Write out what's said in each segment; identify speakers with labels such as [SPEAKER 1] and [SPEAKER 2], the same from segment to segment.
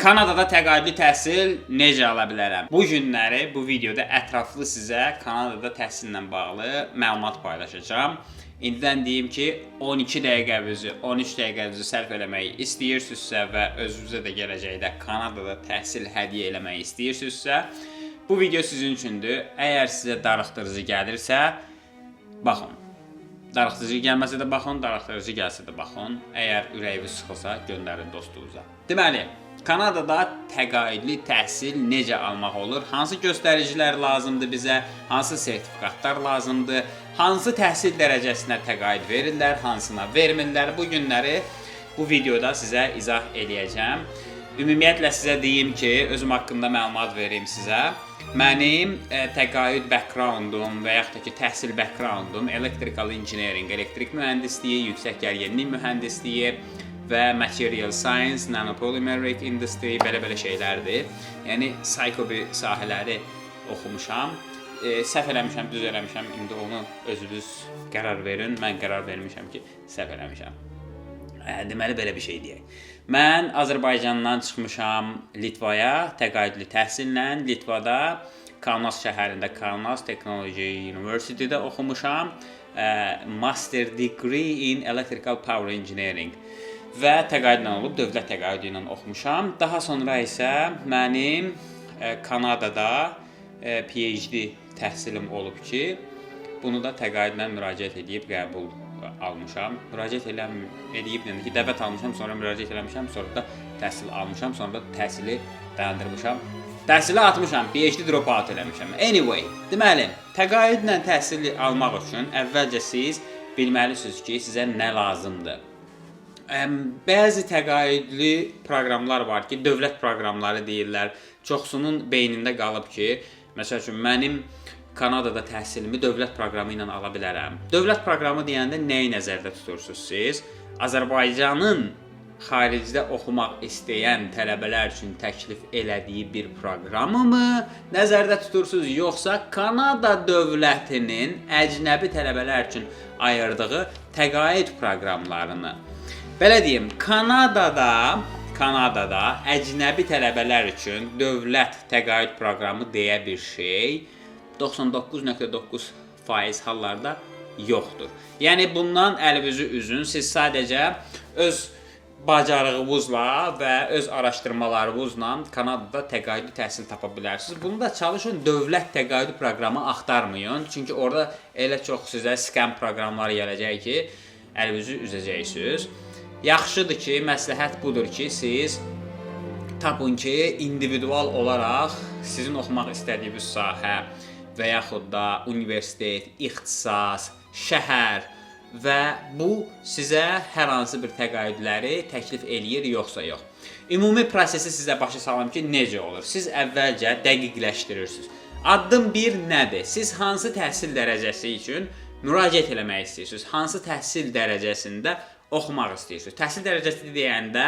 [SPEAKER 1] Kanadada təqaüdlü təhsil necə ala bilərəm? Bu günləri bu videoda ətraflı sizə Kanadada təhsillə bağlı məlumat paylaşacağam. İndidən deyim ki, 12 dəqiqənizi, 13 dəqiqənizi sərf eləmək istəyirsinizsə və özünüzə də gələcəkdə Kanadada təhsil hədiyyə eləmək istəyirsinizsə, bu video sizin üçündür. Əgər sizə darıxdırıcı gəlirsə, baxın. Darıxdırıcı gəlməsə də baxın, darıxdırıcı gəlsə də baxın. Əgər ürəyiniz sıxılsa, göndərin dostunuza. Deməli, Kanadada təqaüdlü təhsil necə almaq olur? Hansı göstəricilər lazımdır bizə? Hansı sertifikatlar lazımdır? Hansı təhsil dərəcəsinə təqaüd verirlər, hansına vermirlər? Bu günləri bu videoda sizə izah eləyəcəm. Ümumiyyətlə sizə deyim ki, özüm haqqında məlumat verim sizə. Mənim təqaüd backgroundum və yaxud da ki, təhsil backgroundum electrical engineering, elektrik mühəndisliyi, yüksək gərginlik mühəndisliyi və material science, nanopolymeric industry, belə-belə şeylərdir. Yəni psycho bir sahələri oxumuşam. Səhv eləmişəm, düz eləmişəm. İndi onu özünüz qərar verin. Mən qərar vermişəm ki, səhv eləmişəm. Deməli belə bir şey deyək. Mən Azərbaycandan çıxmışam Litvaya təqaüdlü təhsillə. Litvada Kaunas şəhərində Kaunas Technology University-də oxumuşam. Master degree in Electrical Power Engineering və təqaüdlə olub, dövlət təqaüdü ilə oxumuşam. Daha sonra isə mənim Kanadada PhD təhsilim olub ki, bunu da təqaüdlə müraciət edib qəbul almışam. Müraciət eləyib yəni ki, dəvət almışam, sonra müraciət eləmişəm, sonra da təhsil almışam, sonra da təhsili dayandırmışam. Təhsili atmışam, PhD drop out eləmişəm. Anyway, deməli, təqaüdlə təhsil almaq üçün əvvəlcə siz bilməlisiniz ki, sizə nə lazımdır. Bəzi təqaüdlü proqramlar var ki, dövlət proqramları deyirlər. Çoxsunun beynində qalıb ki, məsəl üçün mənim Kanadada təhsilimi dövlət proqramı ilə ala bilərəm. Dövlət proqramı deyəndə nəyi nəzərdə tutursunuz siz? Azərbaycanın xaricdə oxumaq istəyən tələbələr üçün təklif elədiyi bir proqramı mı nəzərdə tutursunuz, yoxsa Kanada dövlətinin əcnəbi tələbələr üçün ayırdığı təqaüd proqramlarını? Belə deyim, Kanadada əcnəbi tələbələr üçün dövlət təqaüd proqramı deyə bir şey 99.9% hallarda yoxdur. Yəni bundan əlinizi üzün. Siz sadəcə öz bacarığınızla və öz araşdırmalarınızla Kanadada təqaüdlü təhsil tapa bilərsiniz. Bunu da çalışın dövlət təqaüd proqramı axtarmayın. Çünki orada elə çox sizə scam proqramları gələcək ki, əlinizi üzəcəksiniz. Yaxşıdır ki, məsləhət budur ki, siz tapın ki, individual olaraq sizin oxumaq istədiyiniz sahə və yaxud da universitet, ixtisas, şəhər və bu sizə hər hansı bir təqaüdləri təklif eləyir yoxsa yox. Ümumi prosesi sizə başa salım ki, necə olur. Siz əvvəlcə dəqiqləşdirirsiniz. Addım 1 nədir? Siz hansı təhsil dərəcəsi üçün müraciət eləmək istəyirsiniz? Hansı təhsil dərəcəsində oxumaq istəyirsiniz? Təhsil dərəcəsi deyəndə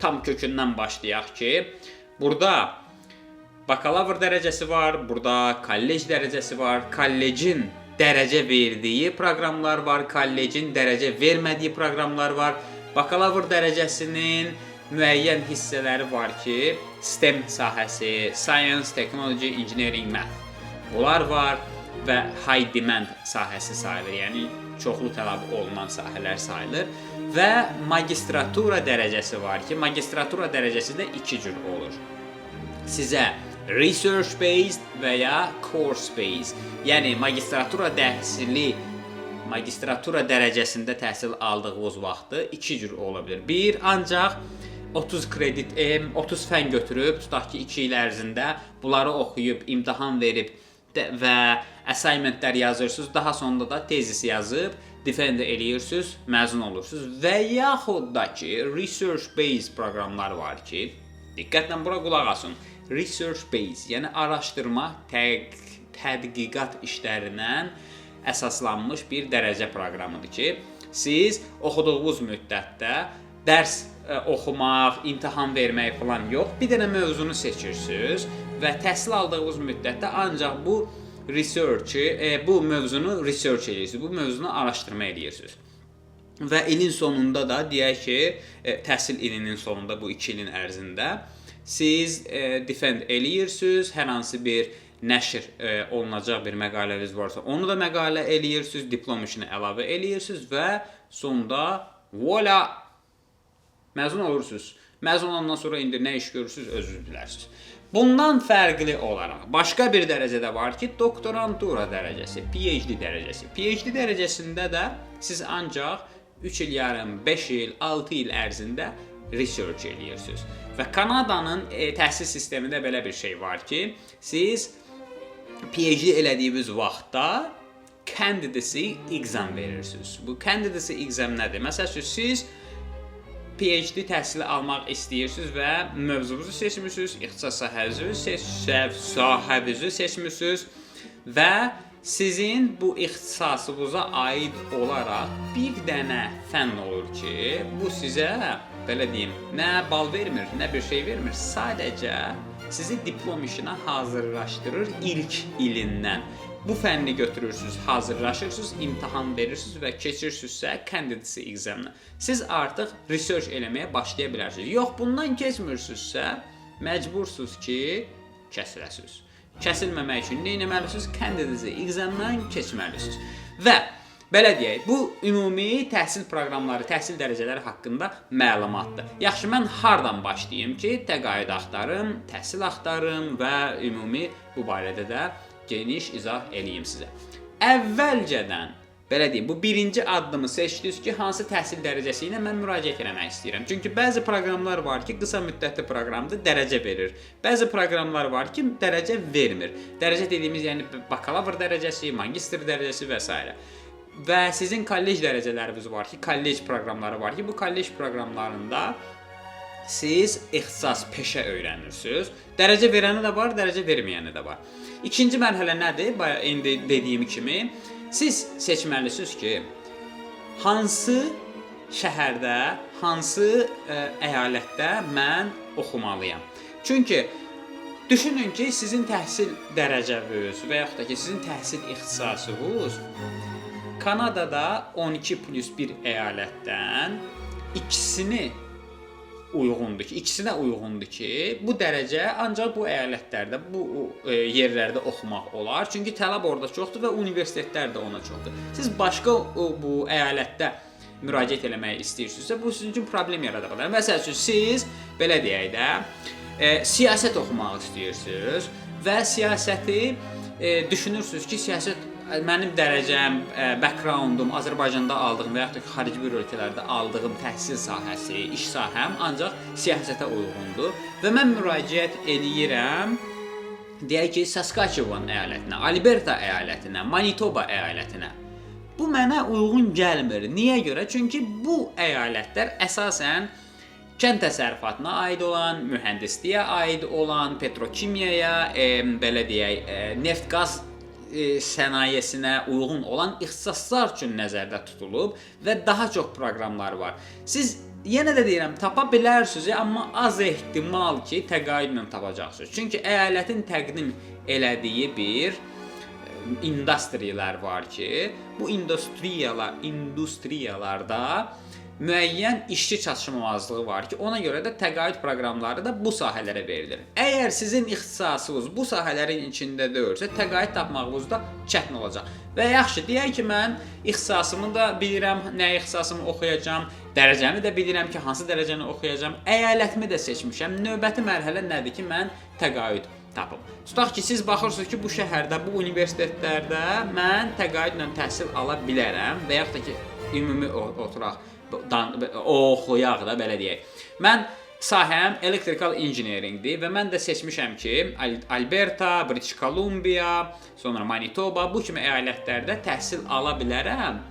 [SPEAKER 1] tam kökündən başlayaq ki, burada bakalavr dərəcəsi var, burada kollec dərəcəsi var, kollecin dərəcə verdiyi proqramlar var, kollecin dərəcə vermədiyi proqramlar var. Bakalavr dərəcəsinin müəyyən hissələri var ki, STEM sahəsi, Science, Technology, Engineering, Math. Bunlar var və high demand sahəsi sayılır. Yəni çoxlu tələb olunan sahələr sayılır və magistratura dərəcəsi var ki, magistratura dərəcəsi də iki cür olur. Sizə research based və ya course based. Yəni magistratura təhsili, magistratura dərəcəsində təhsil aldığınız vaxtı iki cür ola bilər. Bir, ancaq 30 kredit, 30 fən götürüb, tutaq ki, 2 il ərzində bunları oxuyub, imtahan verib və assignmentlər yazırsınız, daha sonra da tezis yazıb defend eləyirsiniz, məzun olursunuz və yaxud da ki, research based proqramlar var ki, diqqətlə bura qulaq asın. Research based, yəni araşdırma, tədqiqat işlərindən əsaslanmış bir dərəcə proqramıdır ki, siz oxuduğunuz müddətdə dərs oxumaq, imtahan vermək falan yox, bir dənə mövzunu seçirsiniz və təhsil aldığınız müddətdə ancaq bu research-ı, bu mövzunu research edirsiniz, bu mövzunu araşdırma edirsiniz. Və ilin sonunda da deyək ki, təhsil ilinin sonunda bu 2 ilin ərzində Siz defend eləyirsiniz, hər hansı bir nəşr olunacaq bir məqaləniz varsa, onu da məqalə eləyirsiniz, diplom işini əlavə eləyirsiniz və sonda voila, məzun olursunuz. Məzun olandan sonra indi nə iş görürsüz, özünüz bilərsiniz. Bundan fərqli olaraq başqa bir dərəcə də var ki, doktorantura dərəcəsi, PhD dərəcəsi. PhD dərəcəsində də siz ancaq 3 il yarım, 5 il, 6 il ərzində research eləyirsiniz. Və Kanadanın təhsil sistemində belə bir şey var ki, siz PhD elədiyiniz vaxtda candidacy exam verirsiniz. Bu candidacy exam nədir? Məsəl üçün siz PhD təhsili almaq istəyirsiniz və mövzunuzu seçmisiniz, ixtisas sahənizi seçmisiniz və sizin bu ixtisasınıza aid olaraq bir dənə fənn olur ki, bu sizə belə deyim, nə bal vermir, nə bir şey vermir. Sadəcə sizi diplom işinə hazırlaşdırır ilk ilindən. Bu fənni götürürsüz, hazırlaşırsınız, imtahan verirsiniz və keçirsinizsə candidacy exam-ını. Siz artıq research eləməyə başlaya bilərsiniz. Yox, bundan keçmirsizsə, məcbursunuz ki, kəsiləsiniz. Kəsilməmək üçün nə etməlisiniz? Candidacy exam-dan keçməlisiniz. Və belə deyək, bu ümumi təhsil proqramları, təhsil dərəcələri haqqında məlumatdır. Yaxşı, mən hardan başlayım ki, təqaüd axtarım, təhsil axtarım və ümumi bu barədə də geniş izah eləyim sizə. Əvvəlcədən belə deyim, bu birinci addımı seçdiniz ki, hansı təhsil dərəcəsi ilə mən müraciət eləmək istəyirəm. Çünki bəzi proqramlar var ki, qısa müddətli proqramdır, dərəcə verir. Bəzi proqramlar var ki, dərəcə vermir. Dərəcə dediyimiz, yəni bakalavr dərəcəsi, magistr dərəcəsi və s. Və sizin kollec dərəcələriniz var ki, kollec proqramları var ki, bu kollec proqramlarında siz ixtisas, peşə öyrənirsiniz. Dərəcə verəni də var, dərəcə verməyəni də var. İkinci mərhələ nədir? Bayaq indi dediyim kimi, siz seçməlisiniz ki, hansı şəhərdə, hansı əyalətdə mən oxumalıyam. Çünki düşünün ki, sizin təhsil dərəcəniz və yaxud da ki, sizin təhsil ixtisasınız Kanadada 12 plus 1 əyalətdən ikisini uyğundur ki, ikisinə uyğundur ki, bu dərəcə ancaq bu əyalətlərdə, bu yerlərdə oxumaq olar. Çünki tələb orada çoxdur və universitetlər də ona çoxdur. Siz başqa bu əyalətdə müraciət eləmək istəyirsinizsə, bu sizin üçün problem yarada bilər. Məsəl üçün siz belə deyək də, siyasət oxumaq istəyirsiniz və siyasəti düşünürsünüz ki, siyasət mənim dərəcəm, backgroundum, Azərbaycanda aldığım və yaxud da ki, xarici bir ölkələrdə aldığım təhsil sahəsi, iş sahəm ancaq siyasətə uyğundur və mən müraciət eləyirəm deyək ki, Saskatchewan əyalətinə, Alberta əyalətinə, Manitoba əyalətinə. Bu mənə uyğun gəlmir. Niyə görə? Çünki bu əyalətlər əsasən kənd təsərrüfatına aid olan, mühəndisliyə aid olan, petrokimyaya, belə deyək, neft-qaz sənayesinə uyğun olan ixtisaslar üçün nəzərdə tutulub və daha çox proqramlar var. Siz yenə də deyirəm, tapa bilərsiniz, amma az ehtimal ki, təqaüdlə tapacaqsınız. Çünki əyalətin təqdim elədiyi bir industriyalar var ki, bu industriyalarda müəyyən işçi çatışmamazlığı var ki, ona görə də təqaüd proqramları da bu sahələrə verilir. Əgər sizin ixtisasınız bu sahələrin içində deyilsə, təqaüd tapmağınız da çətin olacaq. Və yaxşı, deyək ki, mən ixtisasımı da bilirəm, nə ixtisasımı oxuyacağam, dərəcəmi də bilirəm ki, hansı dərəcəni oxuyacağam, əyalətimi də seçmişəm. Növbəti mərhələ nədir ki, mən təqaüd tapım? Tutaq ki, siz baxırsınız ki, bu şəhərdə, bu universitetlərdə mən təqaüdlə təhsil ala bilərəm və yaxud da ki, ümumi oturaq, oxuyaq da belə deyək. Mən sahəm electrical engineeringdir və mən də seçmişəm ki, Alberta, British Columbia, sonra Manitoba, bu kimi əyalətlərdə təhsil ala bilərəm.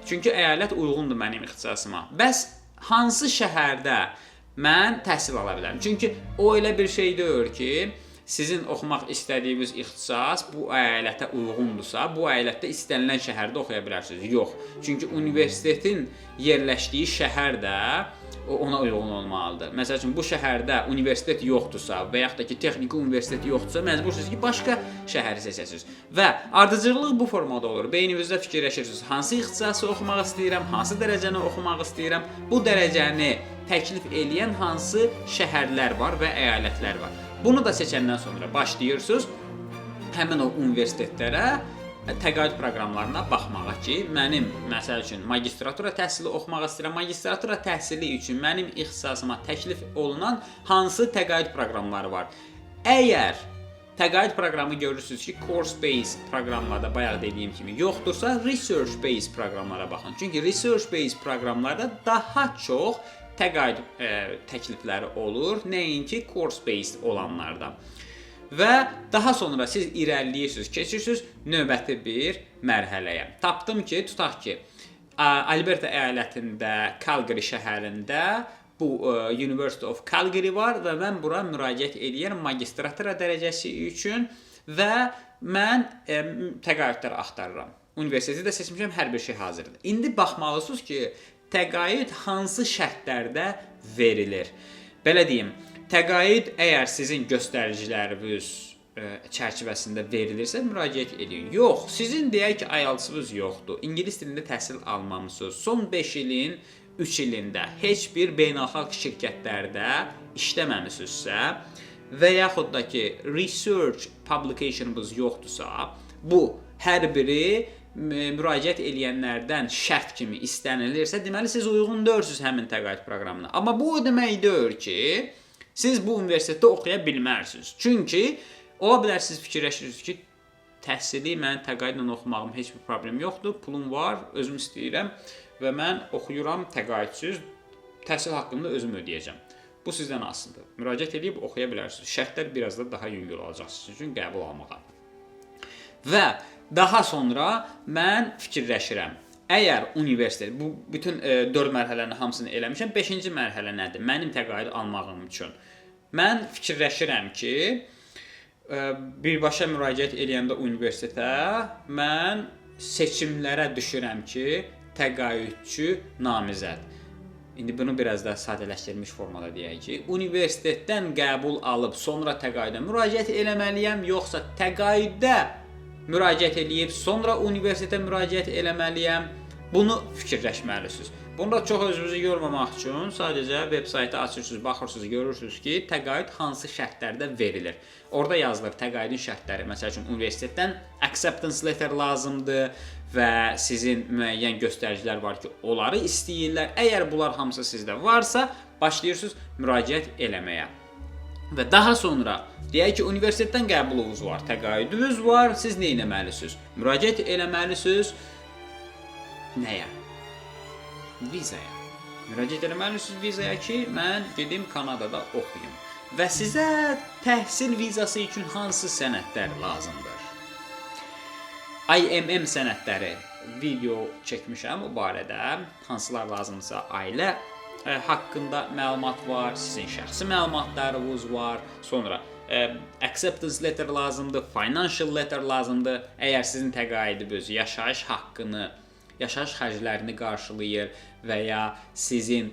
[SPEAKER 1] Çünki əyalət uyğundur mənim ixtisasıma. Bəs hansı şəhərdə mən təhsil ala bilərəm? Çünki o elə bir şey deyil ki, sizin oxumaq istədiyiniz ixtisas bu əyalətə uyğundursa, bu əyalətdə istənilən şəhərdə oxuya bilərsiniz. Yox. Çünki universitetin yerləşdiyi şəhər də ona uyğun olmalıdır. Məsəl üçün bu şəhərdə universitet yoxdursa və yaxud da ki, texniki universitet yoxdursa, məcbursunuz ki, başqa şəhəri seçəsiniz. Və ardıcıllıq bu formada olur. Beyninizdə fikirləşirsiniz, hansı ixtisası oxumaq istəyirəm, hansı dərəcəni oxumaq istəyirəm, bu dərəcəni təklif eləyən hansı şəhərlər var və əyalətlər var. Bunu da seçəndən sonra başlayırsınız həmin o universitetlərə təqaüd proqramlarına baxmağa ki, mənim məsəl üçün magistratura təhsili oxumaq istəyirəm. Magistratura təhsili üçün mənim ixtisasıma təklif olunan hansı təqaüd proqramları var? Əgər təqaüd proqramı görürsüz ki, course based proqramlarda bayaq dediyim kimi yoxdursa, research based proqramlara baxın. Çünki research based proqramlarda daha çox təqaüd təklifləri olur, nəinki course based olanlarda. Və daha sonra siz irəliləyirsiniz, keçirsiniz növbəti bir mərhələyə. Tapdım ki, tutaq ki, Alberta əyalətində, Calgary şəhərində bu University of Calgary var və mən bura müraciət edirəm magistratura dərəcəsi üçün və mən təqaüdlər axtarıram. Universiteti də seçmişəm, hər bir şey hazırdır. İndi baxmalısınız ki, təqaüd hansı şərtlərdə verilir. Belə deyim, təqaüd əgər sizin göstəriciləriniz çərçivəsində verilirsə, müraciət edin. Yox, sizin deyək ki, IELTS-ınız yoxdur. İngilis dilində təhsil almamısınız. Son 5 ilin 3 ilində heç bir beynəlxalq şirkətlərdə işləməmisinizsə və yaxud da ki, research publication'ınız yoxdursa, bu hər biri müraciət eləyənlərdən şərt kimi istənilirsə, deməli siz uyğun deyilsiniz həmin təqaüd proqramına. Amma bu o demək deyil ki, siz bu universitetdə oxuya bilmərsiniz. Çünki ola bilər siz fikirləşirsiniz ki, təhsili mən təqaüdlə oxumağım heç bir problem yoxdur, pulum var, özüm istəyirəm və mən oxuyuram təqaüdsüz, təhsil haqqını da özüm ödəyəcəm. Bu sizdən asılıdır. Müraciət edib oxuya bilərsiniz. Şərtlər biraz da daha yüngül olacaq sizin üçün qəbul almağa. Və daha sonra mən fikirləşirəm. Əgər universitet bu bütün 4 mərhələnin hamısını eləmişəm, 5-ci mərhələ nədir? Mənim təqaüd almağım üçün. Mən fikirləşirəm ki, birbaşa müraciət eləyəndə universitetə mən seçimlərə düşürəm ki, təqaüdçü namizəd. İndi bunu biraz da sadələşdirilmiş formada deyək ki, universitetdən qəbul alıb sonra təqaüdə müraciət eləməliyəm, yoxsa təqaüdə müraciət eləyib sonra universitetə müraciət eləməliyəm? Bunu fikirləşməlisiniz. Bunda çox özünüzü yormamaq üçün sadəcə veb saytı açırsınız, baxırsınız, görürsünüz ki, təqaüd hansı şərtlərdə verilir. Orada yazılır təqaüdün şərtləri. Məsəl üçün universitetdən acceptance letter lazımdır və sizin müəyyən göstəricilər var ki, onları istəyirlər. Əgər bunlar hamısı sizdə varsa, başlayırsınız müraciət eləməyə. Və daha sonra deyək ki, universitetdən qəbulunuz var, təqaüdünüz var, siz nə etməlisiniz? Müraciət eləməlisiniz nəyə? Vizaya. Müraciət eləməlisiniz vizaya ki, mən gedim Kanadada oxuyum. Və sizə təhsil vizası üçün hansı sənədlər lazımdır? IMM sənədləri, video çəkmişəm o barədə. Hansılar lazımdırsa, ailə haqqında məlumat var, sizin şəxsi məlumatlarınız var. Sonra acceptance letter lazımdır, financial letter lazımdır. Əgər sizin təqaüdünüz yaşayış haqqını, yaşayış xərclərini qarşılayır və ya sizin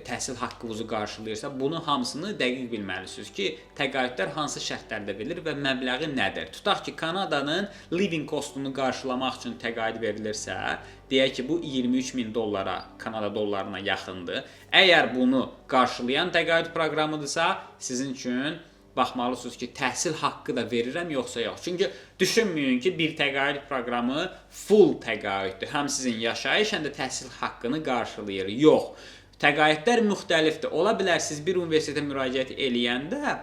[SPEAKER 1] təhsil haqqınızı qarşılayırsa, bunun hamısını dəqiq bilməlisiniz ki, təqaüdlər hansı şərtlərdə verilir və məbləği nədir. Tutaq ki, Kanadanın living costunu qarşılamaq üçün təqaüd verilirsə, deyək ki, bu 23 min dollara, Kanada dollarına yaxındır. Əgər bunu qarşılayan təqaüd proqramıdırsa, sizin üçün baxmalısınız ki, təhsil haqqı da verirəm yoxsa yox. Çünki düşünməyin ki, bir təqaüd proqramı full təqaüddür. Həm sizin yaşayış, həm də təhsil haqqını qarşılayır. Yox. Təqaüdlər müxtəlifdir. Ola bilər siz bir universitetə müraciət eləyəndə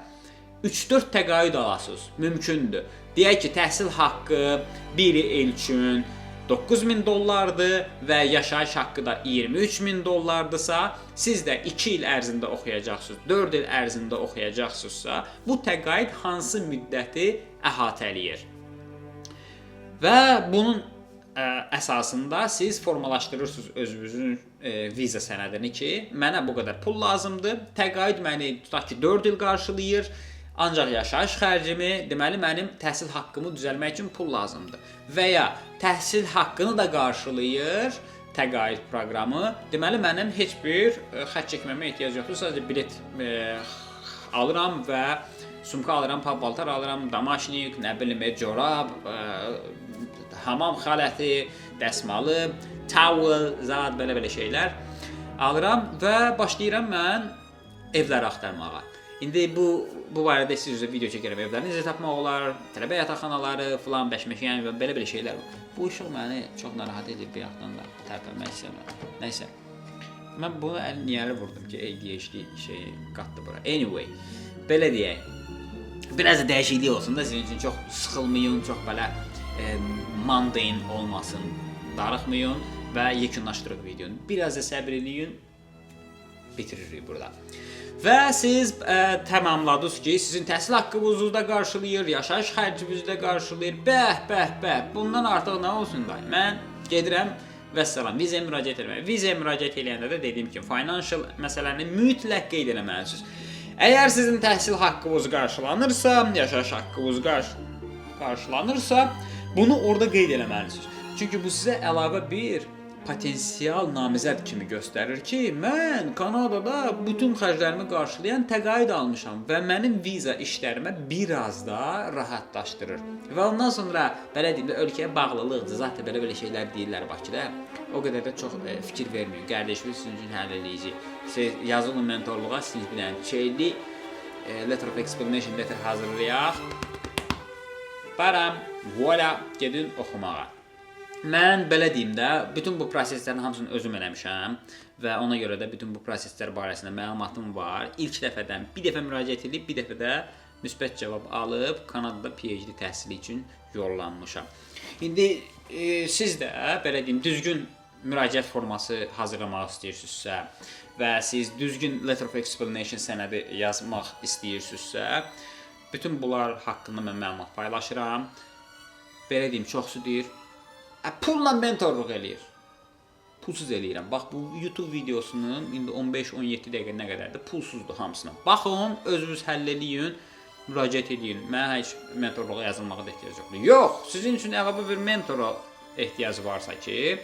[SPEAKER 1] 3-4 təqaüd alasınız. Mümkündür. Deyək ki, təhsil haqqı 1 il üçün 9000 dollardır və yaşayış haqqı da 23 min dollardısa, siz də 2 il ərzində oxuyacaqsınız, 4 il ərzində oxuyacaqsınızsa, bu təqaüd hansı müddəti əhatələyir? Və bunun əsasında siz formalaşdırırsınız özünüzün viza sənədini ki, mənə bu qədər pul lazımdır. Təqaüd məni tutaq ki, 4 il qarşılayır. Ancaq yaşayış xərcimi, deməli mənim təhsil haqqımı düzəltmək üçün pul lazımdır. Və ya təhsil haqqını da qarşılayır, Təqaüd proqramı. Deməli mənim heç bir xərc çəkməmə ehtiyac yoxdur. Sadəcə bilet alıram və sumka alıram, paltar alıram, домашник, nə bilim, corab, hamam xaləti, dəsmalı, towel, zad belə-belə şeylər alıram və başlayıram mən evləri axtarmağa. İndi bu barədə siz üzrə video çəkirəm. Evləri necə tapmaq olar, tələbə yataqxanaları, filan, bəşməş, yəni belə-belə şeylər. Bu işıq məni çox narahat edir, bir yaxdan da tərpənmək istəmirəm. Nəysə. Mən bunu əl niyə vurdum ki, ADHD şeyi qatdı bura. Anyway, belə deyək. Biraz da dəyişiklik olsun da sizin üçün, çox sıxılmayın, çox belə mundane olmasın, darıxmayın və yekunlaşdırıq videonu. Biraz da səbr eləyin, bitiririk burada. Və siz tamamladınız ki, sizin təhsil haqqınızı da qarşılayır, yaşayış xərcinizi də qarşılayır. Bəh, bəh, bəh. Bundan artıq nə olsun da? Mən gedirəm, vəssalam, vizaya müraciət etməyə. Vizaya müraciət eləyəndə də dediyim kimi financial məsələni mütləq qeyd eləməlisiniz. Əgər sizin təhsil haqqınız qarşılanırsa, yaşayış haqqınız qarşılanırsa, bunu orada qeyd eləməlisiniz. Çünki bu sizə əlavə bir potensial namizəd kimi göstərir ki, mən Kanadada bütün xərclərimi qarşılayan təqaüd almışam və mənim viza işlərimə biraz da rahatlaşdırır. Və ondan sonra belə deyim də, ölkəyə bağlılıqdır. Zaten belə-belə şeylər deyirlər Bakıda. O qədər də çox fikir verməyin. Qardaşınız sizin üçün həll eləyəcək. Siz yazılın mentorluğa, sizin bir dənə şeyli letter of explanation letter hazırlayaq. Baram, voila, gedin oxumağa. Mən belə deyim də, bütün bu proseslərin hamısını özüm eləmişəm və ona görə də bütün bu proseslər barəsində məlumatım var. İlk dəfədən bir dəfə müraciət edib, bir dəfə də müsbət cavab alıb Kanadada PhD təhsili üçün yollanmışam. İndi siz də belə deyim, düzgün müraciət forması hazırlamaq istəyirsinizsə və siz düzgün letter of explanation sənədi yazmaq istəyirsinizsə, bütün bunlar haqqında mən məlumat paylaşıram. Belə deyim, çoxsu deyir, pulla mentorluq eləyir. Pulsuz eləyirəm. Bax, bu YouTube videosunun indi 15-17 dəqiqə nə qədərdir? Pulsuzdur hamısına. Baxın, özünüz həll eləyin, müraciət eləyin. Mənə heç mentorluğa yazılmağa da ehtiyac yoxdur. Yox, sizin üçün əlavə bir mentora ehtiyac varsa ki,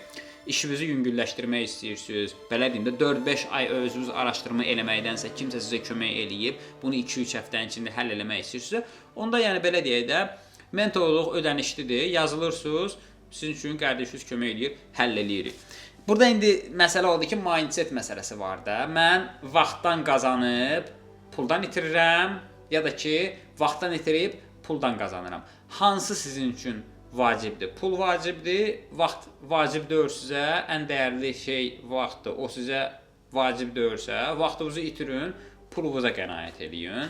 [SPEAKER 1] işinizi yüngülləşdirmək istəyirsiniz. Belə deyim də, 4-5 ay özünüz araşdırma eləməkdənsə kimsə sizə kömək eləyib, bunu 2-3 həftənin içində həll eləmək istəyirsinizsə, onda yəni belə deyək də, mentorluq ödənişlidir. Yazılırsınız, sizin üçün qardaşınız kömək eləyir, həll eləyirik. Burada indi məsələ odur ki, mindset məsələsi var da. Mən vaxtdan qazanıb puldan itirirəm, ya da ki, vaxtdan itirib puldan qazanıram. Hansı sizin üçün vacibdir? Pul vacibdir, vaxt vacib deyil sizə. Ən dəyərli şey vaxtdır. O sizə vacib deyilsə, vaxtınızı itirin, pulunuza qənaət eləyin.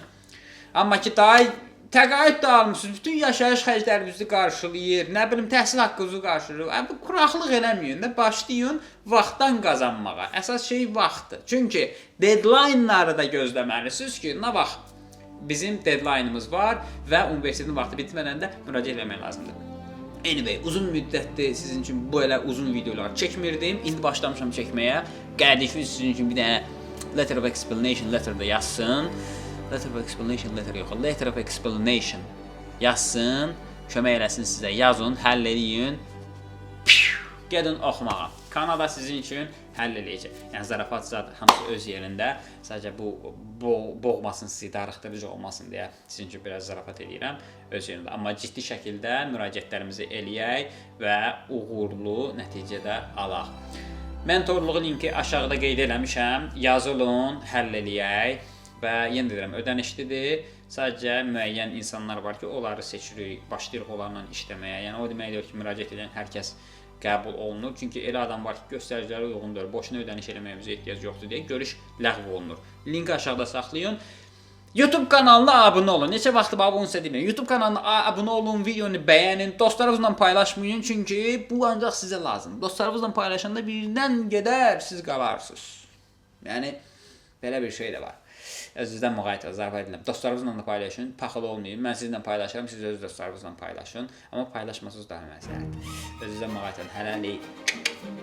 [SPEAKER 1] Amma ki, daha təqaüd də almısınız, bütün yaşayış xərclərinizi qarşılayır, nə bilim, təhsil haqqınızı qarşılayır. Bu quraqlıq eləməyin də, başlayın vaxtdan qazanmağa. Əsas şey vaxtdır. Çünki deadline-ları da gözləməlisiniz ki, nə vaxt bizim deadline-ımız var və universitetin vaxtı bitmədən də müraciət etmək lazımdır. Anyway, uzun müddətdir sizin üçün bu elə uzun videolar çəkmirdim. İndi başlamışam çəkməyə. Qardaşınız sizin üçün bir dənə letter of explanation letter da yazsın. Letter of explanation letter yox, letter of explanation yazsın, kömək eləsin sizə. Yazın, həll eləyin. Gedin oxumağa. Kanada sizin üçün həll eləyəcək. Yəni zarafat zad hamısı öz yerində. Sadəcə bu boğmasın sizi, darıxdırıcı olmasın deyə sizin üçün biraz zarafat eləyirəm, öz yerində. Amma ciddi şəkildə müraciətlərimizi eləyək və uğurlu nəticədə alaq. Mentorluğu linki aşağıda qeyd eləmişəm. Yazılın, həll eləyək və yenə deyirəm, ödənişlidir. Sadəcə müəyyən insanlar var ki, onları seçirik, başlayırıq onlarla işləməyə. Yəni o demək deyil ki, müraciət edən hər kəs qəbul olunur. Çünki elə adam var ki, göstəricilərə uyğundur, boşuna ödəniş eləməyimizə ehtiyac yoxdur deyə görüş ləğv olunur. Linki aşağıda saxlayın. YouTube kanalına abunə olun. Neçə vaxtdır bax bunu sizə demirəm. YouTube kanalına abunə olun, videonu bəyənin, dostlarınızla paylaşmayın, çünki bu ancaq sizə lazımdır. Dostlarınızla paylaşanda birdən gedər, siz qalarsınız. Yəni belə bir şey də var. Özünüzdən müğayət olun, zarafat edirəm. Dostlarınızla da paylaşın, paxıl olmayın. Mən sizinlə paylaşıram, siz öz dostlarınızla paylaşın. Amma paylaşmasınız daha məsləhətdir. Özünüzdən müğayət olun. Hələlik.